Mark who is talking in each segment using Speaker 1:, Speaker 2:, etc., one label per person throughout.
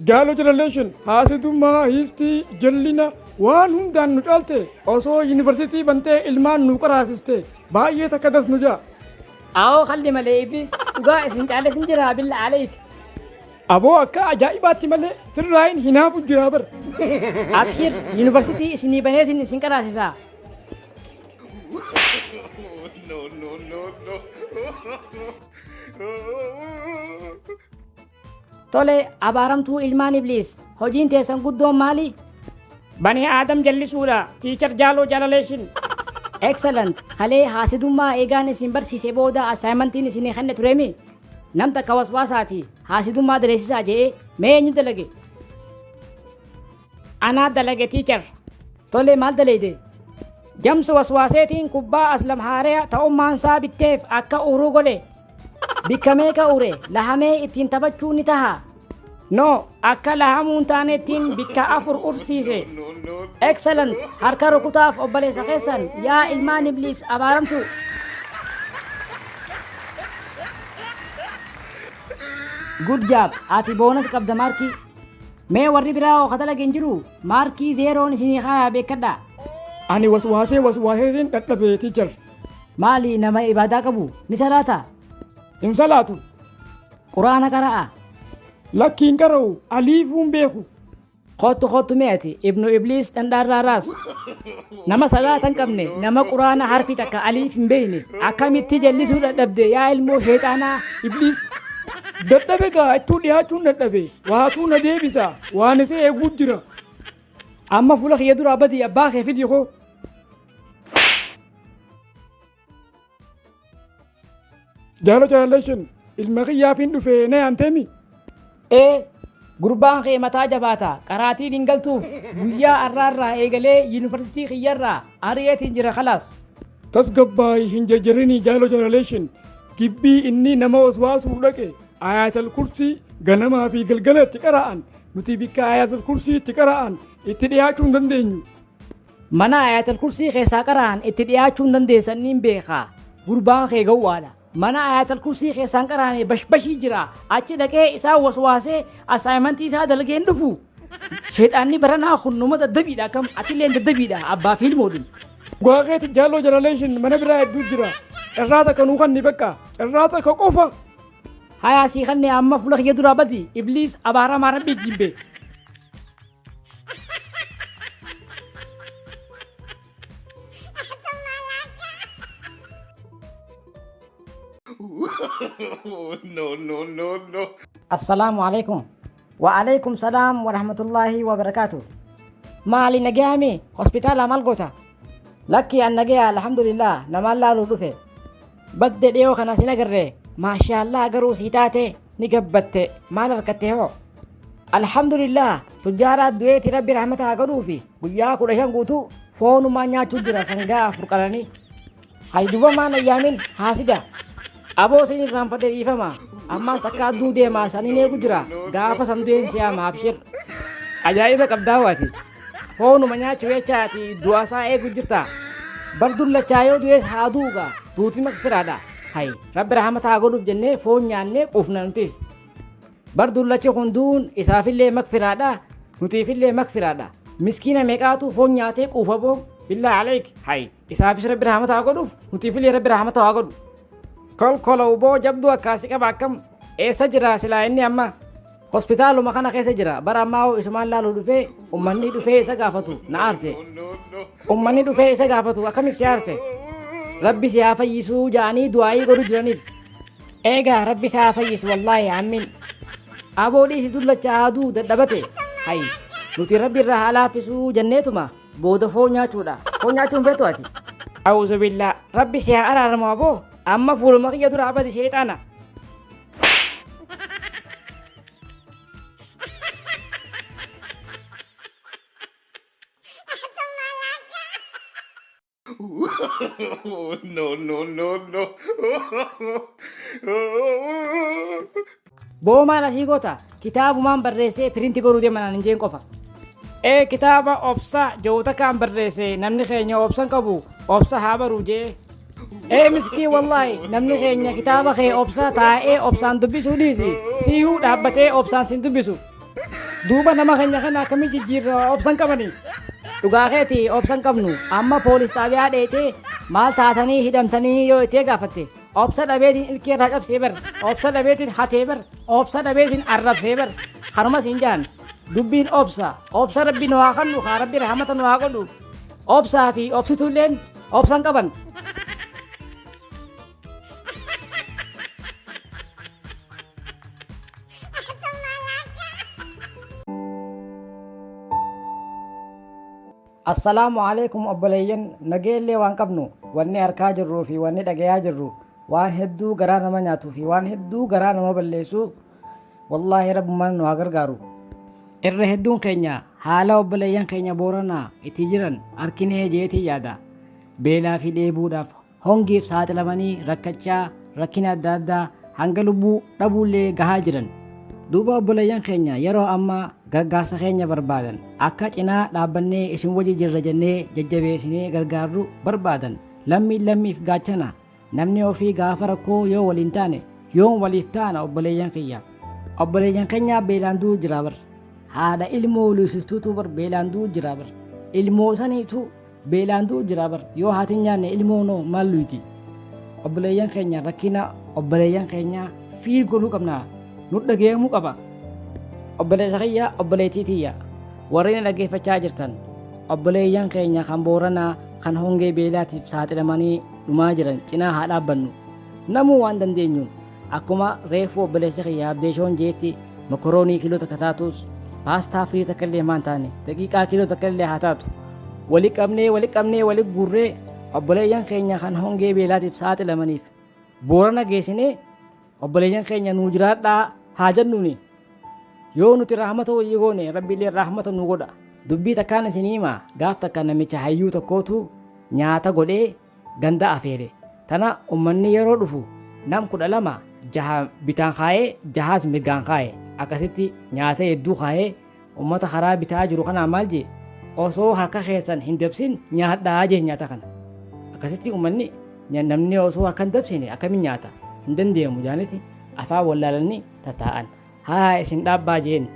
Speaker 1: Jaaloo Generation haasidummaa, hiistii, jallina waan hundaan nu caalte osoo yuunivarsiitii bantee ilmaan nu qaraasiste baay'ee takka das nu ja'a.
Speaker 2: Aawoo kalli malee iblis dhugaa isin caaletin jira billa aleek.
Speaker 1: Aboo akka ajaa'ibaatti malee sirraayin hinaafu jira bar.
Speaker 2: Abshir yuunivarsiitii isinii baneetiin isin qaraasisa.
Speaker 3: No, no, no, no.
Speaker 2: Tole abaaramtuu ilmaan ibliis hojiin teessan guddoon maali?
Speaker 1: Banii Aadam jallisuudha. Teacher Jaaloo Jaalaleeshin.
Speaker 2: Excellent. Kalee haasidummaa eegaan isin barsiise booda assignmentiin isinii kenne tureemi. Nam takka waswaasaati haasidummaa daleessisaa je'ee mee eenyu dalage?
Speaker 1: Anaa dalage teacher.
Speaker 2: Tole maal daleeyde?
Speaker 1: Jamsu waswaaseetiin kubbaa Aslam Haareya ta'ummaan isaa bitteef akka uruu godhe.
Speaker 2: Bikka meeqa ure lahamee ittiin taphachuu ni taha.
Speaker 1: No, akka lahamuun taanettiin bikka 4 ursiise.
Speaker 2: Excellent. Harka rukutaaf obboleessa keessan yaa ilmaan ibliis abaaramtu. Good job. Ati bonus qabda maarkii. Mee warri biraa hoo ka dalage hin jiru? Maarkii zeeroon isinii kaayaa beekkadhaa.
Speaker 1: Ani waswaasee waswaaseetiin dadhabe teacher.
Speaker 2: Maali nama ibaadaa qabu ni salaata?
Speaker 1: Hin salaatu.
Speaker 2: Quraana qara'a?
Speaker 1: Lakki hin qara'u aliifuu hin beeku.
Speaker 2: Kottu kottu mee ati ibnu ibliis dhandhaarraa raas. Nama salaata hin qabne nama quraana harfi takka aliif hin beekne akkamitti jallisuu dadhabde yaa ilmoo sheexaanaa
Speaker 1: ibliis. Dadhabe gaa ittuu dhiyaachuun dadhabe waatuu na deebisa waan isa eeguu jira. Amma fuula kiyya duraa badi abbaa kee fidi koo. Jaalo jaalalleeshin ilma kiyyaafiin dhufe na yaamteemi.
Speaker 2: Ee gurbaan kee mataa jabaata qaraatiin hin galtuuf guyyaa arraarraa eegalee yuunivarsiitii kiyyarraa ari'eetiin jira kalaas.
Speaker 1: Tasgabbaayi hin jarjarinii jaalo jaalaleeshin gibbii inni nama waswaasuu dhaqe ayaatal kursii ganamaa fi galgala itti qara'an nuti bikka ayaatal kursii itti qara'an itti dhiyaachuu hin dandeenyu.
Speaker 2: Mana Ayatal Kursii keessaa qara'an itti dhiyaachuu hin dandeessan niin beeka. Gurbaan kee gowwaadha. Mana Ayatal Kursii keessaan qara'ame bashbashii jira. Achi dhaqee isaan waswaasee assaayimantii isaa dalagee hin dhufu. Sheexaanni baranaa kun numa daddabiidha akkam atillee daddabiidha abbaa fiilmoodhin.
Speaker 1: Dhugaa keeti jaaloo generation mana biraa hedduu jira. Carraa takka nuu kanni bakka. Carraa takka qofa.
Speaker 2: Hayaa sii kanne amma fuula kiyya duraa badi ibliis abaaramaa rabbii jibbe.
Speaker 3: No, no, no, no.
Speaker 2: Assalaamu alaikum. Wa alaikum salaam wa rahmatullahi wa barakaatu. Maali nagayaami hospitaala maal goota? Lakki an nagaya alhamdulillah namaan laaluu dhufe. Badde dhiyoo kana sin agarre maashaallah garuu sii taate ni gabbatte maal harkatte hoo? Alhamdulillah tujjaaraa du'eeti rabbi rahmata haa godhuufi guyyaa 15 guutuu foonumaa nyaachuu jira sangaa 4 qalanii. Hay duba maan ayyaamin haasida. Aboo sin irraanfadhe dhiifama. Ammaas akka adduu deemaa saniin eegu jira gaafa san du'een siyaama abshir. Ajaa'iba qabdaa waati. Foonuma nyaachuu jecha ati du'a isaa eegu jirta. Bar dullachaa yoo du'es haa du'u gaa duuti makfiraadha. Hay rabbi rahmata haa godhuuf jennee foon nyaannee quufna nutis. Bar dullachi kun du'uun isaafillee makfiraadha nutiifillee makfiraadha. Miskiina meeqaatu foon nyaatee quufa boo billaa aleek hay isaafis rabbi rahmata haa godhuuf nutiifillee rabbi rahmata haa godhu. Kolkolow boo jabduu akkaasi qaba akkam eessa jira silaa inni amma? Hospitaaluma kana keessa jira bara ammaa hoo isumaan laaluu dhufee ummanni dhufee isa gaafatu na aarse. Ummanni dhufee isa gaafatu akkami si aarse? Rabbi si haa fayyisuu ja'anii du'aayii godhu jiraniif. Eegaa rabbi isa haa fayyisu wallaahi aammin. Aboo dhiisi dullacha haaduu dadhabate. Hay nuti rabbi irraa haa laaffisuu jenneetuma booda foon nyaachuudha. Foon nyaachuun feetu ati. Auzubillah rabbi si haa araaramu aboo amma fuuluma kiyya dura abadi sheexaana.
Speaker 3: No, no, no, no.
Speaker 2: Boo maal asii goota? Kitaabumaan barreessee pirinti godhuu deema naan hin jeen qofa.
Speaker 1: Ee kitaaba obsa jedhu takkaan barreesse namni keenya obsa hin qabu obsa haa baru jee. Ee miskiin wallaahi namni keenya kitaaba kee obsa taa'ee obsaan dubbisuu dhiisi siihuu dhaabbatee obsaan sin dubbisu. Duuba nama keenya kana akkamii jijjiirra obsan qabani?
Speaker 2: Dhugaa keeti obsan qabnu amma poolis xaabiyaa dheetee maal taatanii hidhamtanii yoo ittee gaafatte obsa dhabeetiin ilkee irraa cabsee bar obsa dhabeetiin hatee bar obsa dhabeetiin arrabsee bar kanumas hin jaan dubbiin obsa obsa rabbi nu haa kennu haa rabbi rahmata nu haa godhu obsaa fi obsituulleen obsan qaban. Assalaamu alaikum obboleeyyan nageellee waan qabnu wanni harkaa jirruu fi wanni dhagayaa jirru waan hedduu garaa nama nyaatuu fi waan hedduu garaa nama balleessu wallaahi rabbumaan nu haa gargaaru. Irra hedduun keenya haala obboleeyyan keenya booranaa itti jiran arkinee jeetii yaada. Beelaa fi dheebuudhaaf hongiif saaxilamanii rakkachaa rakkina adda addaa hanga lubbuu dhabuullee gahaa jiran. Duuba obboleeyyan keenya yeroo ammaa gargaarsa keenya barbaadan akka cinaa dhaabbannee isin wajji jirra jennee jajjabeessinee gargaarru barbaadan lammiin lammiif gaachana namni ofii gaafa rakkoo yoo waliin taane yoom waliif taana obboleeyyan kiyya. Obboleeyyan keenya beelaan du'u jira bar. Haadha ilmoo luusistuutu bar beelaan du'u jira bar. Ilmoo saniitu beelaan du'u jira bar. Yoo haati hin nyaanne ilmoo noo maal luyti? Obboleeyyan keenya rakkina obboleeyyan keenya fiil godhuu qabna. Nu dhageemuu qaba. Obboleessa kiyya obboleettii tiyya warreen dhaggeeffachaa jirtan obboleeyyan keenya kan booranaa kan hongee beelaatiif saaxilamanii dhumaa jiran cinaa haa dhaabbannu. Namuu waan dandeenyuun akkuma reefuu obboleessa kiyya abdeeshoon jeetti mokoroonii kiiloo takka taatus paastaa firii takka illee maan taane daqiiqaa kiiloo takka illee haa taatu wali qabnee wali qabnee wali guurree obboleeyyan keenya kan hongee beelaatiif saaxilamaniif boorana geessinee obboleeyyan keenya nuu jiraadhaa haa jennuuni. Yoo nuti rahmata wayii goone rabbiillee rahmata nu godha. Dubbii takkaan isinii hima gaaf takka namicha hayyuu tokkootu nyaata godhee ganda afeere. Tana ummanni yeroo dhufu nam 12 jaha bitaan kaayee jahaas mirgaan kaaye akkasitti nyaata hedduu kaayee ummata karaa bitaa jiru kanaa maal jee osoo harka keessan hin dabsin nyaadhaa jee nyaata kana. Akkasitti ummanni namni osoo harka hin dabsine akkamiin nyaata hin dandeemu jaaniti afaan wallaalanii tataa'an. Haa isin dhaabbaa jeen.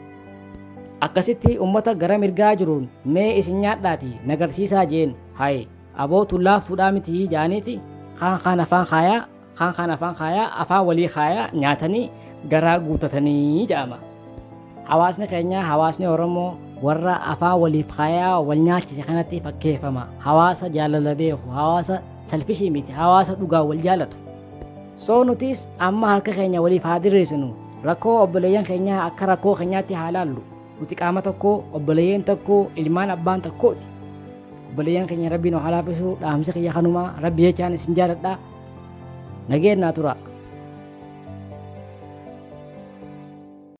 Speaker 2: Akkasitti ummata gara mirgaa jiruun mee isin nyaadhaati nagarsiisaa jeen haye aboo tullaaftuudhaa miti jaaniiti kaan kaan afaan kaayaa kaan kaan afaan kaayaa afaan walii kaayaa nyaatanii garaa guutatanii jedhama. Hawaasni keenya hawaasni Oromoo warra afaan waliif kaayaa wal nyaachise kanatti fakkeeffama. Hawaasa jaalala beeku, hawaasa salfishii miti, hawaasa dhugaa wal jaalatu. Soo nutis amma harka keenya waliif haa diriirsinu. Rakkoo obboleeyyan keenyaa akka rakkoo keenyaatti haa laallu. Nuti qaama tokko, obboleeyyan tokko, ilmaan abbaan tokkooti. Obboleeyyan keenya rabbiin haa laaffisu dhaamsi kiyya kanumaa rabbi jechaan isin jaaladha. Nageen naa tura.